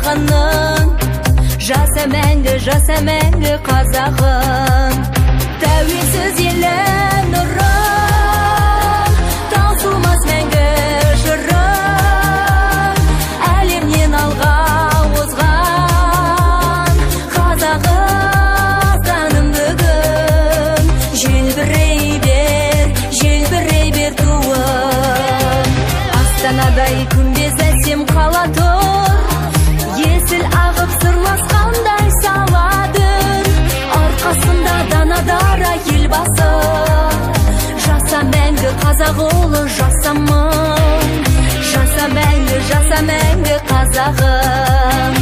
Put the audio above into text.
сағының. Жаса мәңгі, жаса мәңгі қазағым. Тәуелсіз елім нұрым, таусылмас мәңгі жырым, әлемнен алға озған Қазақстаным бүгін. Желбірей бер, желбірей бер туым. Астанадай күмбез әсем қала тұр, есіл ағып сырласқандай саладыр. Арқасында дана дара елбасы, жаса мәңгі қазақ ұлы жасамын. Жаса мәңгі, жаса мәңгі қазағым.